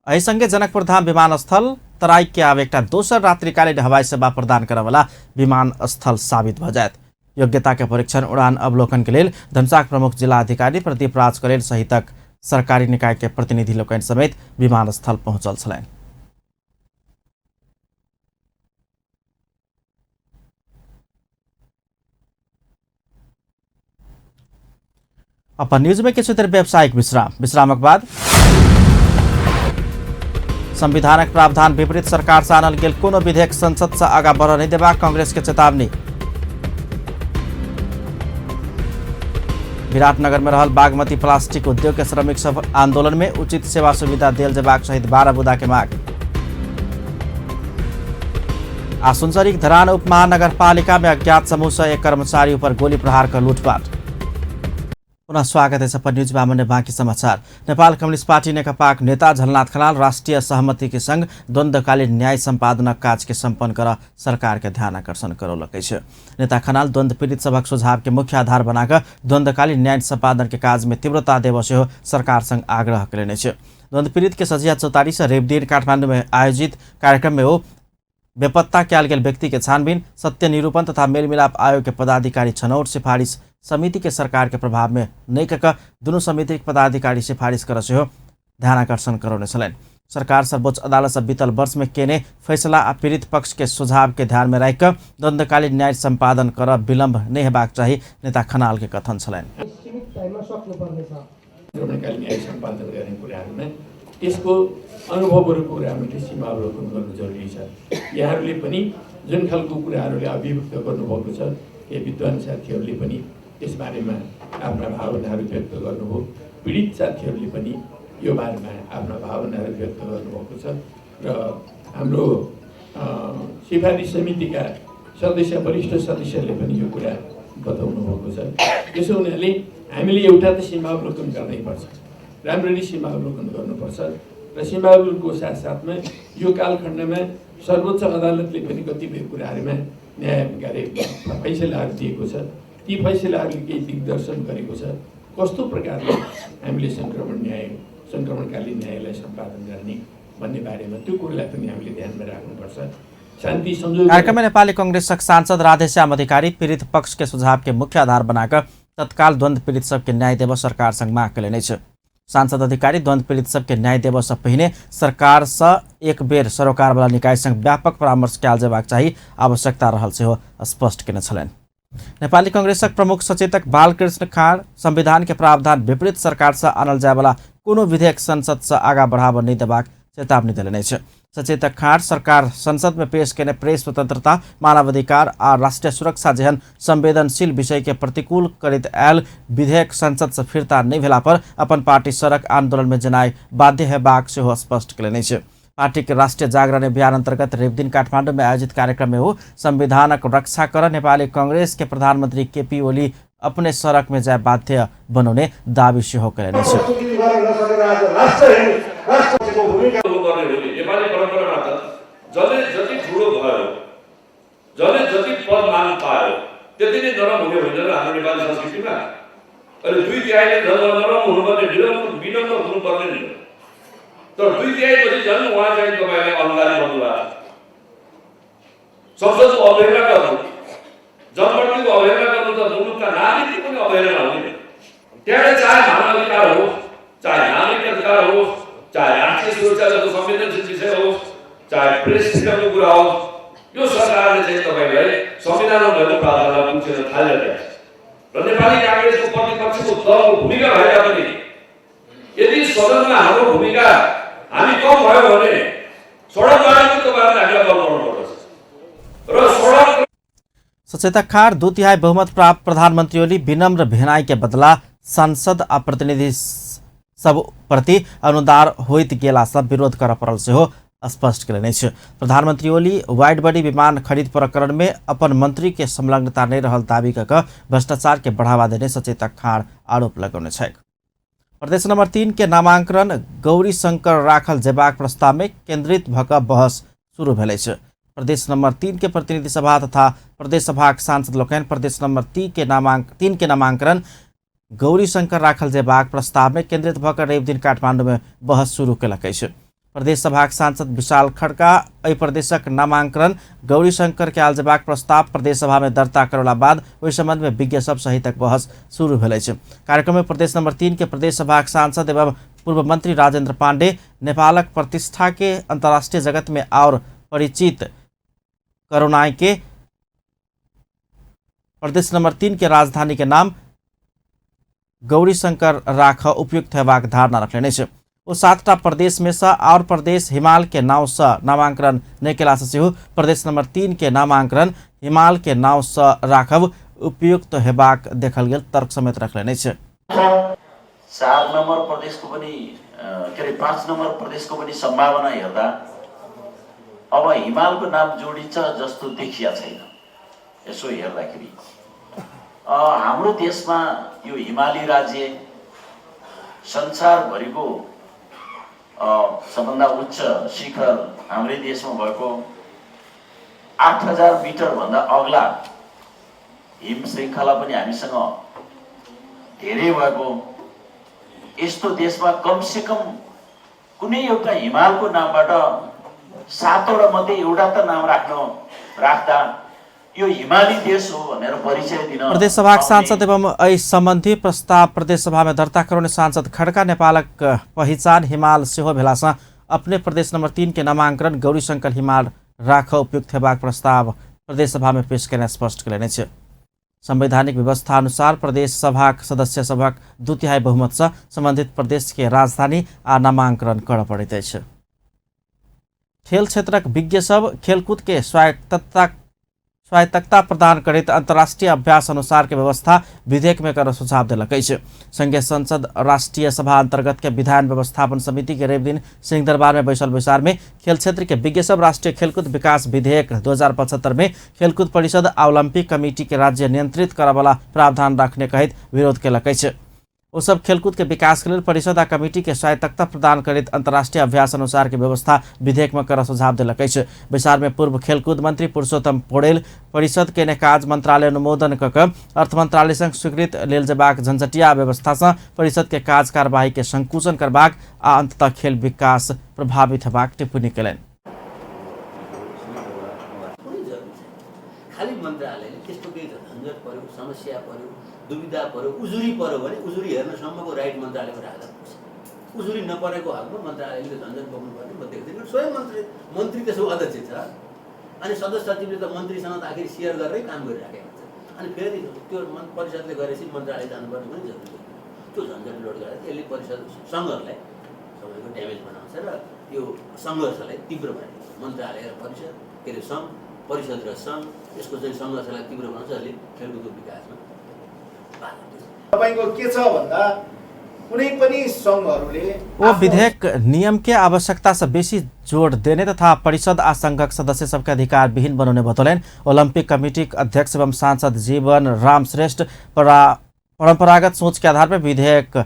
एहिसँगै जनकपुरधाम विमानस्थल तराई के आब एकटा दोसर रात्रिकालीन हवाई सेवा प्रदान करऽवला विमानस्थल साबित भ जायत। योग्यता के परीक्षण उड़ान अवलोकन के लेल धनुषाक प्रमुख जिलाधिकारी प्रदीप राज करेल सहितक सरकारी निकाय के प्रतिनिधि लोकनि समेत विमानस्थल पहुंचल छलनि। अपन न्यूज में किछु देर व्यावसायिक विश्राम, विश्रामक बाद संविधानक प्रावधान विपरीत सरकार से आनल गेल कोनो विधेयक संसद से आगा बढ़ नहीं देबाक कांग्रेस के चेतावनी। विराटनगर में रहल बागमती प्लास्टिक उद्योग के श्रमिक सब आंदोलन में उचित सेवा सुविधा देल जेबाक सहित 12 बुदा के मांग। आ सुनसरीक धरान उप महानगरपालिका में अज्ञात समूह से एक कर्मचारी पर गोली प्रहार कर लूटपाट। पुनः स्वागत है अपन न्यूज में बाकी समाचार। नेपाल कम्युनिस्ट पार्टी नेकपाक नेता झलनाथ खनाल राष्ट्रिय सहमति के संग द्वन्द्वकालीन न्याय सम्पादनक काज के सम्पन्न कर सरकार के ध्यान आकर्षण करौलक अछि। नेता खनाल द्वन्द्व पीड़ित सभक सुझाव के मुख्य आधार बनाकर द्वन्द्वकालीन न्याय सम्पादन के काज में तीव्रता देव सेहो सरकार संग आग्रह कयलनि अछि। द्वन्द्व पीड़ित के सझिया चौतारी से रविदिन काठमांडू में आयोजित कार्यक्रम में ओ बेपत्ता कयल गेल व्यक्ति के छानबीन, सत्य निरूपण तथा मेलमिलाप आयोग के पदाधिकारी छनौट सिफारिश समिति के सरकार के प्रभाव में नहि कऽ दुनू समिति के पदाधिकारी सिफारिश कर सेहो ध्यानाकर्षण करौने छलनि। सरकार सर्वोच्च अदालत से बीतल वर्ष में केने फैसला आ पीड़ित पक्ष के सुझाव के ध्यान में राखि कऽ द्वन्द्वकालीन न्याय सम्पादन कर विलम्ब नहि हेबाक चाही नेता खनाल के कथन छलनि। न्याय सम्पादन गर्ने कुराहरूमा त्यसको अनुभवहरूको कुराहरूले सीमा अवलोकन गर्नु जरुरी छ। यहाँहरूले पनि जुन खालको कुराहरूले अभिव्यक्त गर्नुभएको छ, केही विद्वान साथीहरूले पनि त्यसबारेमा आफ्ना भावनाहरू व्यक्त गर्नुभयो, पीडित साथीहरूले पनि यो बारेमा आफ्ना भावनाहरू व्यक्त गर्नुभएको छ र हाम्रो सिफारिस समितिका सदस्य, वरिष्ठ सदस्यले पनि यो कुरा बताउनु भएको छ। त्यसो हुनाले हामीले एउटा त सीमा अवलोकन गर्नै पर्छ, राम्ररी सीमा अवलोकन गर्नुपर्छ र सीमा अवलोकनको साथसाथमा यो कालखण्डमा सर्वोच्च अदालतले पनि कतिपय कुराहरूमा न्याय फैसलाहरू दिएको छ, ती फैसलाहरूले केही दिग्दर्शन गरेको छ कस्तो प्रकारले हामीले सङ्क्रमणकालीन न्यायलाई सम्पादन गर्ने भन्ने बारेमा त्यो कुरालाई पनि हामीले ध्यानमा राख्नुपर्छ। शान्ति सम्झौता कार्यक्रम में नेपाली कांग्रेसक सांसद राधेश्याम अधिकारी पीड़ित पक्ष के सुझाव के मुख्य आधार बनाकर तत्काल द्वंद्व पीड़ित सबके न्याय देव सरकार संग माग कयलनि अछि। सांसद अधिकारी द्वंद्व पीड़ित सबके न्याय देव से पहिने सरकार से एक बेर सरोकार वाला निकाय संग व्यापक परामर्श कयल जेबाक चाही आवश्यकता रहल सेहो स्पष्ट केने छलनि। नेपाली कांग्रेसक प्रमुख सचेतक बालकृष्ण खाँड संविधान के प्रावधान विपरीत सरकार से आनल जायवाला कोनो विधेयक संसद से आगा बढ़ाव नहि देबाक चेतावनी देलनि अछि। सचेतक खाँड सरकार संसद में पेश केने प्रेस स्वतंत्रता, मानवाधिकार आ राष्ट्रीय सुरक्षा जेहन संवेदनशील विषय के प्रतिकूल करैत आयल विधेयक संसद से फिर्ता नहि भेला पर अपन पार्टी सड़क आंदोलन में जनाय बाध्य हेबाक सेहो स्पष्ट केलनि अछि। पार्टी के राष्ट्रीय जागरण अभियान अंतर्गत रविदिन काठमांडू में आयोजित कार्यक्रम में हो संविधानक रक्षा कर नेपाली कांग्रेस के प्रधानमंत्री केपी ओली अपने सड़क में जाय बाध्य बनौने दावी सेहो केलनि अछि। नेपाली परम्परामा त जसले जति ठुलो भयो, जसले जति पद मान पायो त्यति नै नरम हुने होइन र हाम्रो नेपाली संस्कृतिमा। अहिले 2/3 झन् नरम हुनुपर्ने, विनम्र हुनुपर्ने नि, तर 2/3 पछि झन् उहाँ चाहिँ तपाईँलाई अहङ्कारी बन्नुभयो। संसदको अवहेलना गर्नु, जनप्रतिनिधिको अवहेलना गर्नु त मुलुकका नागरिकको पनि अवहेलना हुने। त्यहाँलाई चाहे मानवाधिकार होस्, चाहे नागरिक अधिकार होस्, चाहे राष्ट्रिय सुरक्षा जस्तो संवेदनशील विषय होस्, चाहे प्रेस फ्रिडमको कुरा होस्, यो सरकारले चाहिँ तपाईँलाई संविधानमा भएको प्रावधानलाई पुछेर थालिरहेको छ। र नेपाली काङ्ग्रेसको प्रतिपक्षको दलको भूमिका भए तापनि यदि सदनमा हाम्रो भूमिका हामी कम भयो भने सडकबाट पनि तपाईँहरूले हामीलाई बल बनाउनु पर्दछ र सडक। सचेतक खार 2/3 बहुमत प्राप्त प्रधानमन्त्री ओली विनम्र भेनाई के बदला सांसद आ प्रतिनिधि सब प्रति अनुदार होइत गेला सब विरोध कर पड़ल सेहो स्पष्ट केलनि अछि। प्रधानमंत्री ओली वाइड बॉडी विमान खरीद प्रकरण में अपन मंत्री के संलग्नता नहीं रहल दावी क कऽ भ्रष्टाचार के बढ़ावा देने सचेतक खार आरोप लगौने छथि। प्रदेश नंबर 3 के नामांकन गौरी शंकर राखल जेबाक प्रस्ताव में केंद्रित भऽ कऽ बहस शुरू भेल अछि। प्रदेश नंबर 3 के प्रतिनिधि सभा तथा प्रदेश सभाक सांसद लोकनि प्रदेश नंबर 3 के नामांकन गौरी शंकर राखल जेबाक प्रस्ताव में केंद्रित भऽ कऽ रवि दिन काठमांडू में बहस शुरू केलक अछि। प्रदेश सभाक सांसद विशाल खड़का एहि प्रदेशक नामांकन गौरी शंकर के आयल जेबाक प्रस्ताव प्रदेश सभा में दर्ता करौला बाद ओहि संबंध में विज्ञ सब सहितक बहस शुरू भेल अछि। कार्यक्रम में प्रदेश नंबर 3 के प्रदेश सभाक सांसद एवं पूर्व मंत्री राजेंद्र पांडे नेपालक प्रतिष्ठा के अंतर्राष्ट्रीय जगत में और परिचित करौनाई के प्रदेश नंबर 3 के राजधानी के नाम गौरी शंकर राख उपयुक्त हेबाक धारणा रखलनि अछि। ओ 7टा प्रदेश में से और प्रदेश हिमाल के नाव से नामांकन नहीं केला से सेहो प्रदेश नंबर 3 के नामांकन हिमाल के नाव से राखब उपयुक्त हेबाक देखल गेल तर्क समेत रखलनि अछि। 4 नम्बर प्रदेशको पनि के अरे 5 नम्बर प्रदेशको पनि सम्भावना हेर्दा अब हिमालको नाम जोडिन्छ जस्तो देखिया छैन। यसो हेर्दाखेरि हाम्रो देशमा यो हिमाली राज्य संसारभरिको सबभन्दा उच्च शिखर हाम्रै देशमा भएको 8000 मिटरभन्दा अग्ला हिम श्रृङ्खला पनि हामीसँग धेरै भएको यस्तो देशमा कमसेकम कुनै एउटा हिमालको नामबाट 7वटा मध्ये एउटा त नाम राख्दा यो हिमाली देश हो भनेर परिचय दिन। प्रदेश सभाक सांसद एवं एहि संबंधी प्रस्ताव प्रदेश सभा में दर्ता करौने सांसद खड़का नेपालक पहिचान हिमाल सेहो भेलासँ अपने प्रदेश नंबर 3 के नामांकन गौरीशंकर हिमाल राख उपयुक्त हेबाक प्रस्ताव प्रदेश सभा में पेश केने स्पष्ट केलनि अछि। संवैधानिक व्यवस्था अनुसार प्रदेश सभाक सदस्य सभक 2/3 बहुमत से संबंधित प्रदेश के राजधानी आ नामांकन करऽ पड़ैत अछि। खेल क्षेत्रक विज्ञ सब खेलकूद के स्वायत्तता प्रदान करैत अंतर्राष्ट्रीय अभ्यास अनुसार के व्यवस्था विधेयक में कर सुझाव देलक अछि। संघीय संसद राष्ट्रीय सभा अंतर्गत के विधान व्यवस्थापन समिति के रवि दिन सिंहदरबार में बैसल बैसार में खेल क्षेत्र के विज्ञ सब राष्ट्रीय खेलकूद विकास विधेयक 2075 में खेलकूद परिषद आ ओलंपिक कमिटी के राज्य नियंत्रित करऽवला प्रावधान राखने कहैत विरोध केलक अछि। ओ सब खेलकूद के विकास के लेल परिषद आ कमिटी के स्वायत्तता प्रदान करैत अंतर्राष्ट्रीय अभ्यास अनुसार के व्यवस्था विधेयक में कर सुझाव देलक अछि। बैसार में पूर्व खेलकूद मंत्री पुरुषोत्तम पौडेल परिषद के काज मंत्रालय अनुमोदन क कऽ अर्थ मंत्रालय संग स्वीकृत लेल जेबाक झंझटिया व्यवस्था से परिषद के काज कार्यवाही के संकुचन करबाक आ अंततः खेल विकास प्रभावित हेबाक टिप्पणी केलनि। खाली मन्त्रालयले त्यस्तो केही झन्झट पर्यो, समस्या पर्यो, दुविधा पर्यो, उजुरी पर्यो भने उजुरी हेर्नसम्मको राइट मन्त्रालयको राख्दा पुग्छ। उजुरी नपरेको हकमा मन्त्रालयले त्यो झन्झट बोक्नुपर्ने म देख्दिनँ। स्वयं मन्त्री त्यसो अध्यक्ष छ अनि सदस्य सचिवले त मन्त्रीसँग त आखिर सेयर गरेरै काम गरिराखेको हुन्छ। अनि फेरि त्यो परिषदले गरेपछि मन्त्रालय जानुपर्ने पनि जरुरी छैन। त्यो झन्झट लोड गरेर यसले परिषद सङ्घहरूलाई सबैको ड्यामेज बनाउँछ र यो सङ्घर्षलाई तीव्र बनाइदिन्छ। मन्त्रालय र परिषद के अरे सङ्घ, परिषद र सङ्घ यसको चाहिँ सङ्घर्षलाई तीव्र बनाउँछ। यसले खेलकुदको विकासमा बाधा दिन्छ। तपाईको के छ भन्दा कुनै पनि सङ्घहरूले ओ विधेयक नियम के आवश्यकता से बेसी जोड़ देने तथा परिषद आ संघक सदस्य सबके अधिकार विहीन बनौने बतौलनि। ओलंपिक कमिटीक अध्यक्ष एवं सांसद जीवन राम श्रेष्ठ परंपरागत सोच के आधार पर विधेयक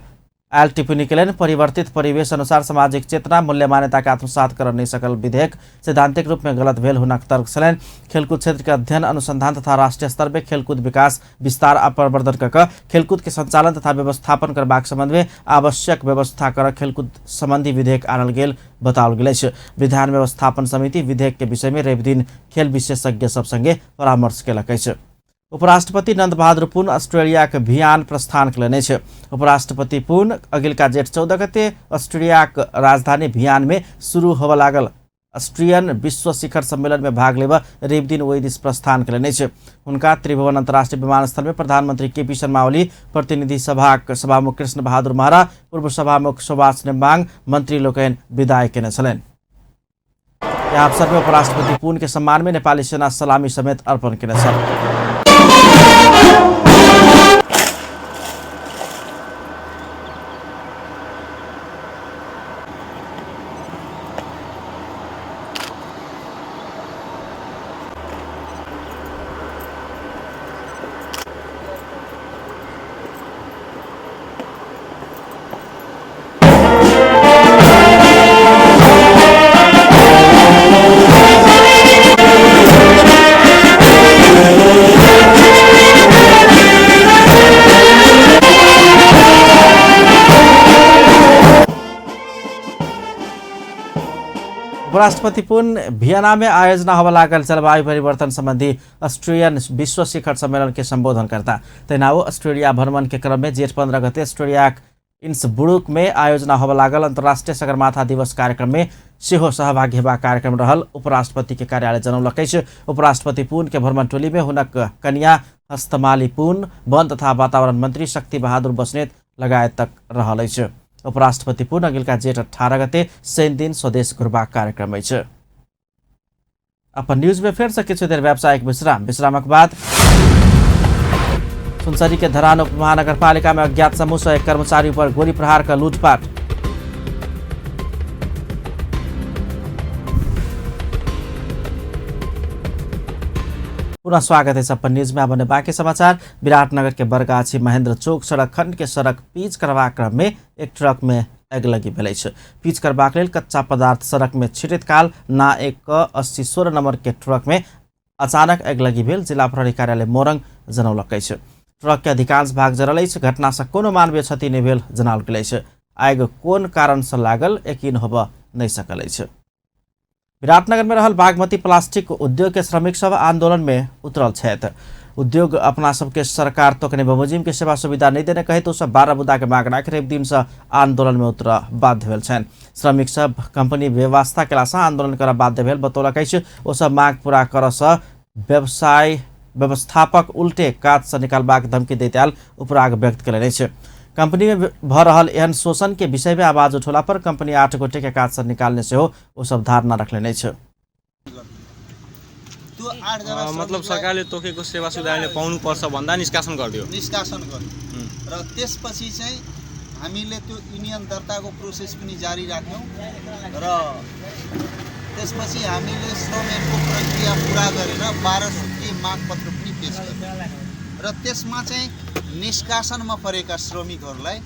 आयल टिप्पणी केलनि। परिवर्तित परिवेश अनुसार सामाजिक चेतना मूल्य मान्यता के आत्मसात कर नहीं सकल विधेयक सैद्धांतिक रूप में गलत भेल हुनक तर्क छलनि। खेलकूद क्षेत्र के अध्ययन अनुसंधान तथा राष्ट्रीय स्तर में खेलकूद विकास विस्तार आ प्रवर्धन क खेलकूद के संचालन तथा व्यवस्थापन करबाक संबंध में आवश्यक व्यवस्था कर खेलकूद संबंधी विधेयक आनल गेल बताओल गेल अछि। विधान व्यवस्थापन समिति विधेयक के विषय में रवि दिन खेल विशेषज्ञ सब संगे परामर्श केलक अछि। उपराष्ट्रपति नन्दबहादुर पुन अस्ट्रेलियाक भियान प्रस्थान कयलनि अछि। उपराष्ट्रपति पुन अगिलका जेठ 14 गते अस्ट्रेलियाक राजधानी भियान में शुरू होबय लागल ऑस्ट्रियन विश्व शिखर सम्मेलन में भाग लेब रवि दिन ओहि दिस प्रस्थान कयलनि अछि। हुनका त्रिभुवन अंतर्राष्ट्रीय विमानस्थल में प्रधानमंत्री केपी शर्मा ओली, प्रतिनिधि सभाक सभामुख कृष्ण बहादुर महरा, पूर्व सभामुख सुभाष नेम्बाङ, मंत्री लोकनि विदाई केने छलनि। यह अवसर में उपराष्ट्रपति पुन के सम्मान में नेपाली सेना सलामी समेत अर्पण केने छल। उपराष्ट्रपति पुन भियना में आयोजना होबय लागल जलवायु परिवर्तन संबंधी ऑस्ट्रियन विश्व शिखर सम्मेलन के संबोधन करता। तहिना ओ ऑस्ट्रेलिया भ्रमण के क्रम में जेठ 15 गते ऑस्ट्रेलियाक इन्सब्रुक में आयोजना होबय लागल अंतर्राष्ट्रीय सगरमाथा दिवस कार्यक्रम में सेहो सहभागी हेबाक कार्यक्रम रहल उपराष्ट्रपति के कार्यालय जनौलक अछि। उपराष्ट्रपति पुन के भ्रमण टोली में हुनक कन्या हस्तमाली पुन, वन तथा वातावरण मंत्री शक्ति बहादुर बस्नेत लगायतक रहल अछि। उपराष्ट्रपति पुन अगिलका जेठ 18 गते शनि दिन स्वदेश घुरबाक कार्यक्रम अछि। अपन न्यूज में फेर से किछु देर व्यावसायिक विश्राम। विश्रामक बाद सुनसरी के धरान उप महानगरपालिका में अज्ञात समूह से एक कर्मचारी पर गोली प्रहार कर लूटपाट। पुनः स्वागत है अपन न्यूज में। अब बाकी समाचार। विराटनगर के बरगाछी महेंद्र चौक सड़क खंड के सड़क पीच करबाक क्रम में एक ट्रक में अगिलगी भेल अछि। पीच करबाक लेल कच्चा पदार्थ सड़क में छिटैत काल ना 1 80 16 नंबर के ट्रक में अचानक अगिलगी भेल जिला प्रहरी कार्यालय मोरंग जनौलक अछि। ट्रक के अधिकांश भाग जरल अछि। घटना से कोनो मानवीय क्षति नहि भेल जनाओल गेल अछि। आगि कोन कारण से लागल यकीन होबय नहि सकल अछि। विराटनगर में रहल बागमती प्लास्टिक उद्योग के श्रमिक सब आंदोलन में उतरल छथि। उद्योग अपना सबके सरकार तोकने बमोजिम के सेवा सुविधा नहीं देने कहैत ओ सब 12 बुदा के मांग राखि रवि दिन से आंदोलन में उतर बाध्य भेल छनि। श्रमिक सब कंपनी व्यवस्था केला से आंदोलन करऽ बाध्य भेल बतौलक अछि। ओ सब मांग पूरा करऽ से व्यवसाय व्यवस्थापक उल्टे काज से निकालबाक धमकी दैत आयल उपराग व्यक्त केलनि अछि। कंपनी में भऽ रहल एहन शोषण के विषय में आवाज उठौला पर कंपनी 8 गोटे के काज से निकालने सेहो ओ सब धारणा रखलनि अछि। त्यो 8 जना मतलब सरकारले तोकेको सेवा सुविधा हामीले पाउनुपर्छ भन्दा निष्कासन गरिदियो। निष्कासन गर्यो र त्यसपछि चाहिँ हामीले त्यो युनियन दर्ताको प्रोसेस पनि जारी राख्यौँ र त्यसपछि हामीले श्रम ऐनको प्रक्रिया पुरा गरेर 12 सूत्रीय मागपत्र पनि पेस गर्यौँ र त्यसमा चाहिँ निष्कासनमा परेका श्रमिकहरूलाई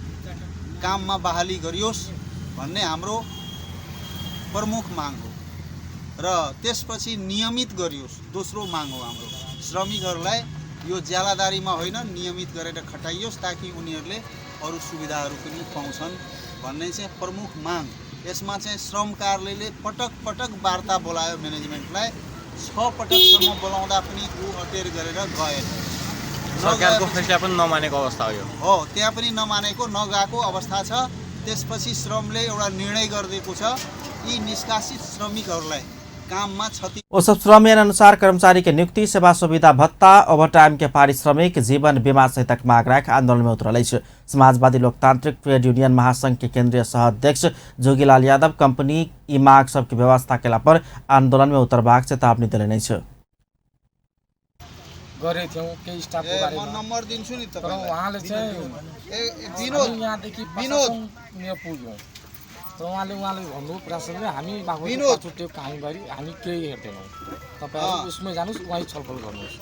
काममा बहाली गरियोस् भन्ने हाम्रो प्रमुख माग हो र त्यसपछि नियमित गरियोस् दोस्रो माग हो हाम्रो। श्रमिकहरूलाई यो ज्यालादारीमा होइन, नियमित गरेर खटाइयोस् ताकि उनीहरूले अरू सुविधाहरू पनि पाउँछन् भन्ने चाहिँ प्रमुख माग। यसमा चाहिँ श्रम कार्यालयले पटक पटक वार्ता बोलायो म्यानेजमेन्टलाई। 6 पटकसम्म बोलाउँदा पनि ऊ अटेर गरेर गएन। सरकारको फैसला पनि नमानेको अवस्था हो यो। हो, त्यहाँ पनि नमानेको, नगएको अवस्था छ। त्यसपछि श्रमले एउटा निर्णय गरिदिएको छ, यी निष्कासित श्रमिकहरूलाई काममा क्षति ओ सब श्रम ऐन अनुसार कर्मचारी के नियुक्ति, सेवा सुविधा भत्ता, ओवरटाइम के पारिश्रमिक, जीवन बीमा सहितक माग राखि आंदोलन में उतरल अछि। समाजवादी लोकतांत्रिक ट्रेड यूनियन महासंघ के केंद्रीय सह अध्यक्ष जोगीलाल यादव कंपनी ई माग सबके व्यवस्था केला पर आंदोलन में उतरबाक चेतावनी देलनि अछि। गरेको थियौँ केही स्टाफको ए, म बारेमा। नम्बर दिन्छु नि तर तपाईँलाई। उहाँले चाहिँ ए, ए, विनोद, हामी यहाँदेखि विनोद। प्रशासन पुग्यौँ तर उहाँले उहाँले भन्नुभयो प्रशासनले हामी बाबु विनोद। छुट्यो कहीँभरि हामी केही हेर्दैनौँ, तपाईँहरू उसमै जानुहोस्, वहीँ छलफल गर्नुहोस्।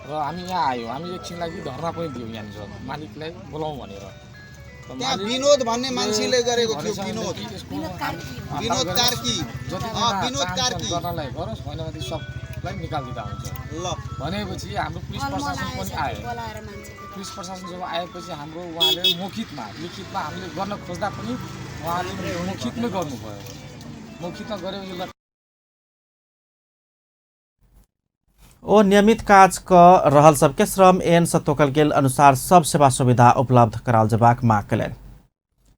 र हामी यहाँ आयौँ, हामी एकछिन लागि धर्ना पनि दियौँ यहाँनिर मालिकलाई बोलाउँ भनेर। र त्यहाँ मालिकले विनोद भन्ने मान्छेले गरेको के थियो, भनेछ विनोद। भनेदेखि यसको हामी विनोद हडताल कार्की। जति विनोद चाहन्छ कार्की। गर्नलाई गरोस्, होइन भने सबलाई निकालिदिँदा हुन्छ ल भनेपछि हाम्रो पुलिस प्रशासन पनि आयो। पुलिस प्रशासन जब आएपछि हाम्रो उहाँले मौखिकमा लिखितमा हामीले गर्न खोज्दा पनि उहाँले मौखिकमै गर्नुभयो। मौखिकमा गरेपछि ल ओ नियमित काज क रहल सबके श्रम ऐन से तोकल गेल अनुसार सब सेवा सुविधा उपलब्ध कराओल जेबाक माग कयलनि।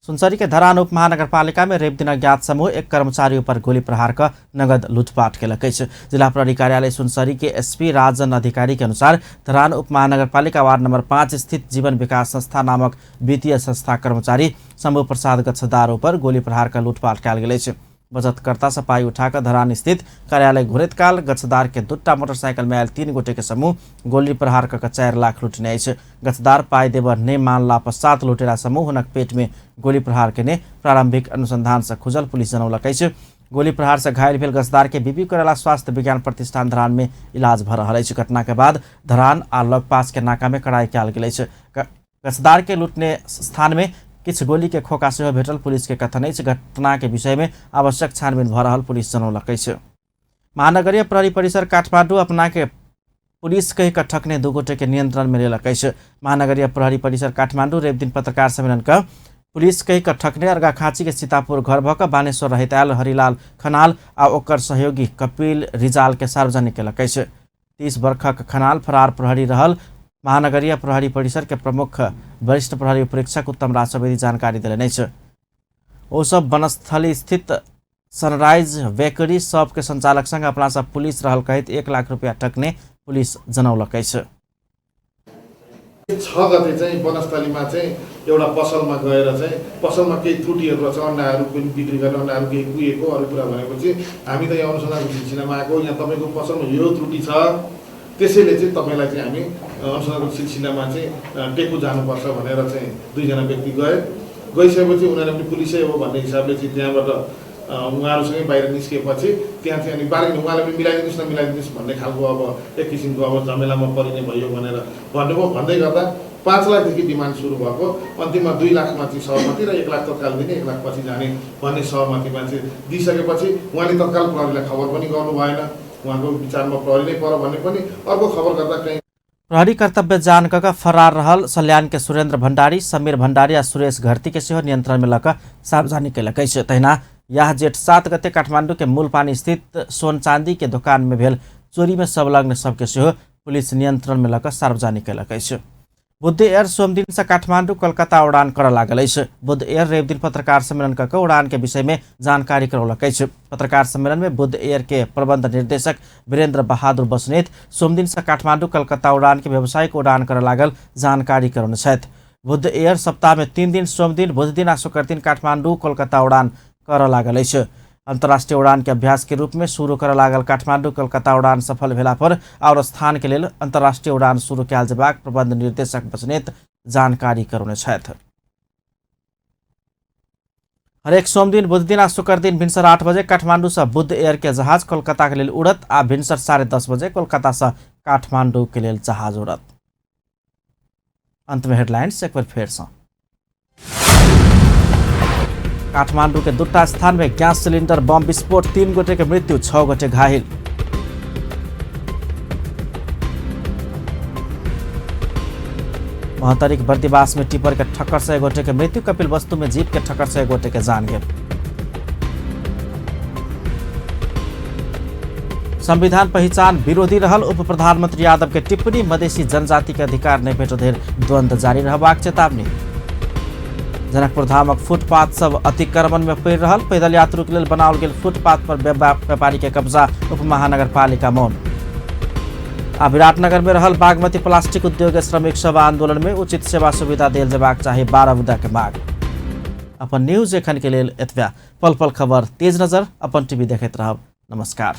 सुनसरी के धरान उप महानगरपालिका में रवि दिन अज्ञात समूह एक कर्मचारी पर गोली प्रहार क नगद लूटपाट केलक अछि। जिला प्रहरी कार्यालय सुनसरी के एसपी राजन अधिकारी के अनुसार धरान उप महानगरपालिका वार्ड नंबर 5 स्थित जीवन विकास संस्था नामक वित्तीय संस्था कर्मचारी शंभु प्रसाद गच्छदार पर गोली प्रहार क लूटपाट कयल गेल अछि। बचतकर्ता से पाई उठाकर धरान स्थित कार्यालय घुरैत काल गच्छदार के 2 मोटरसाइकिल में आयल 3 गोटे के समूह गोली प्रहार क 4 लाख लूटने अछि। गच्छदार पाई देब नहि मानला पश्चात लुटेरा समूह हुनक पेट में गोली प्रहार केने प्रारंभिक अनुसंधान से खुजल पुलिस जनौलक अछि। गोली प्रहार से घायल भेल गच्छदार के बीपी कोइराला स्वास्थ्य विज्ञान प्रतिष्ठान धरान में इलाज भ रहल अछि। घटना के बाद धरान आ लगपास के नाका में कड़ाई कयल गेल अछि। गच्छदार के लूटने स्थान में किछु गोली के खोका सेहो भेटल पुलिस के कथन अछि। घटना के विषय में आवश्यक छानबीन भ रहल पुलिस जनौलक अछि। महानगरीय प्रहरी परिसर काठमाडौँ अपना के पुलिस कहि क ठकने 2 गोटे के नियंत्रण में लेलक अछि। महानगरीय प्रहरी परिसर काठमाडौँ रवि दिन पत्रकार सम्मेलन क पुलिस कहि क ठकने अर्घाखाँची के सीतापुर घर भ क बानेश्वर रहैत आयल हरिलाल खनाल आ ओकर सहयोगी कपिल रिजाल के सार्वजनिक केलक अछि। 30 वर्षक खनाल फरार प्रहरी रहल महानगरीय प्रहरी परिसर के प्रमुख वरिष्ठ प्रहरी उपरीक्षक उत्तम राज चौवेदी जानकारी देलनि अछि। ओ सब वनस्थली स्थित सनराइज बेकरी शॉप के संचालक संग अपना सब पुलिस रहल कहैत 1 लाख रुपया ठकने पुलिस जनौलक अछि। 6 गते चाहिँ वनस्थलीमा चाहिँ एउटा पसलमा गएर चाहिँ पसलमा केही त्रुटिहरू रहेछ, अन्डाहरू पनि बिक्री गर्ने, अन्डाहरू केही कुहिएको अरू कुरा भनेपछि हामी त यहाँ अनुसन्धानको सिलसिलामा आएको, यहाँ तपाईँको पसलमा यो त्रुटि छ, त्यसैले चाहिँ तपाईँलाई चाहिँ हामी अनुसन्धानको सिलसिलामा चाहिँ टेकु जानुपर्छ भनेर चाहिँ 2जना व्यक्ति गए। गइसकेपछि उनीहरूले पनि पुलिसै हो भन्ने हिसाबले चाहिँ त्यहाँबाट उहाँहरूसँगै बाहिर निस्किएपछि त्यहाँ चाहिँ अनि बार्गेनिङ उहाँले पनि मिलाइदिनुहोस् न मिलाइदिनुहोस् भन्ने खालको अब एक किसिमको अब झमेलामा परिने भयो भनेर भन्नुभयो। भन्दै गर्दा 5 लाखदेखि डिमान्ड सुरु भएको, अन्तिममा 2 लाखमा चाहिँ सहमति र 1 लाख तत्काल दिने, 1 लाख पछि जाने भन्ने सहमतिमा चाहिँ दिइसकेपछि उहाँले तत्काल प्रहरीलाई खबर पनि गर्नु भएन। उहाँको विचारमा प्रहरी नै पर भन्ने पनि अर्को खबर गर्दा कहीँ प्रहरी कर्तव्य जानकका फरार रहल सल्यान के सुरेन्द्र भण्डारी, समीर भण्डारी आ सुरेश घरती के सेहो नियंत्रण में लक सार्वजनिक केलक अछि। तहिना यह जेठ 7 गते काठमाडौँ के मूलपानी स्थित सोन चांदी के दुकान में भेल चोरी में संलग्न सबके सेहो पुलिस नियंत्रण में लक सार्वजनिक केलक अछि। बुद्ध एयर सोमदिन से काठमाडौँ कलकत्ता उड़ान कर लागल अछि। बुद्ध एयर रवि दिन पत्रकार सम्मेलन क उड़ान के विषय में जानकारी करौलक अछि। पत्रकार सम्मेलन में बुद्ध एयर के प्रबंध निर्देशक वीरेंद्र बहादुर बस्नेत सोमदिन से काठमाडौँ कलकत्ता उड़ान के व्यावसायिक उड़ान कर लागल जानकारी करौने छथि। बुद्ध एयर सप्ताह में 3 दिन सोमदिन, बुध दिन आ शुक्र दिन काठमाडौँ कोलकाता उड़ान कर लागल अछि। अंतर्राष्ट्रीय उड़ान के अभ्यास के रूप में शुरू कर लागल काठमाडौँ कलकत्ता उड़ान सफल भेला पर और स्थान के लेल अंतर्राष्ट्रीय उड़ान शुरू कयल जेबाक प्रबंध निर्देशक बस्नेत जानकारी करौने छथि। हरेक सोमदिन, बुध दिन आ शुक्र दिन भिनसर 8 बजे काठमाडौँ से बुद्ध एयर के जहाज कोलकाता के लेल उड़त आ भिनसर 10:30 बजे कोलकाता से काठमाडौँ के लेल जहाज उड़त। अंत में हेडलाइंस एक बार फेर से। काठमांडू के 2 स्थान में गैस सिलिंडर बम विस्फोट, 3 गोटे के मृत्यु, 6 गोटे घायल। महोत्तरीक बर्दिवास में टिपर के ठक्कर से 1 गोटे के मृत्यु, कपिल वस्तु में जीप के ठक्कर से 1 गोटे के जान गेल। संविधान पहिचान विरोधी रहल उप प्रधानमंत्री यादव के टिप्पणी, मधेसी जनजाति के अधिकार नहीं भेटो धरि द्वंद्व जारी रहबाक चेतावनी। जनकपुर धामक फुटपाथ सब अतिक्रमण में पड़ि रहल, पैदल यात्रु के लेल बनाओल गेल फुटपाथ पर व्यापारी के कब्जा, उप महानगरपालिका मौन। आ विराटनगर में रहल बागमती प्लास्टिक उद्योग श्रमिक सभा आंदोलन में उचित सेवा सुविधा देल जेबाक चाही, 12 मुद्दा के मांग। अपन न्यूज एखन के लेल एतबे। पल पल खबर तेज नजर अपन टीवी देखैत रहब। नमस्कार।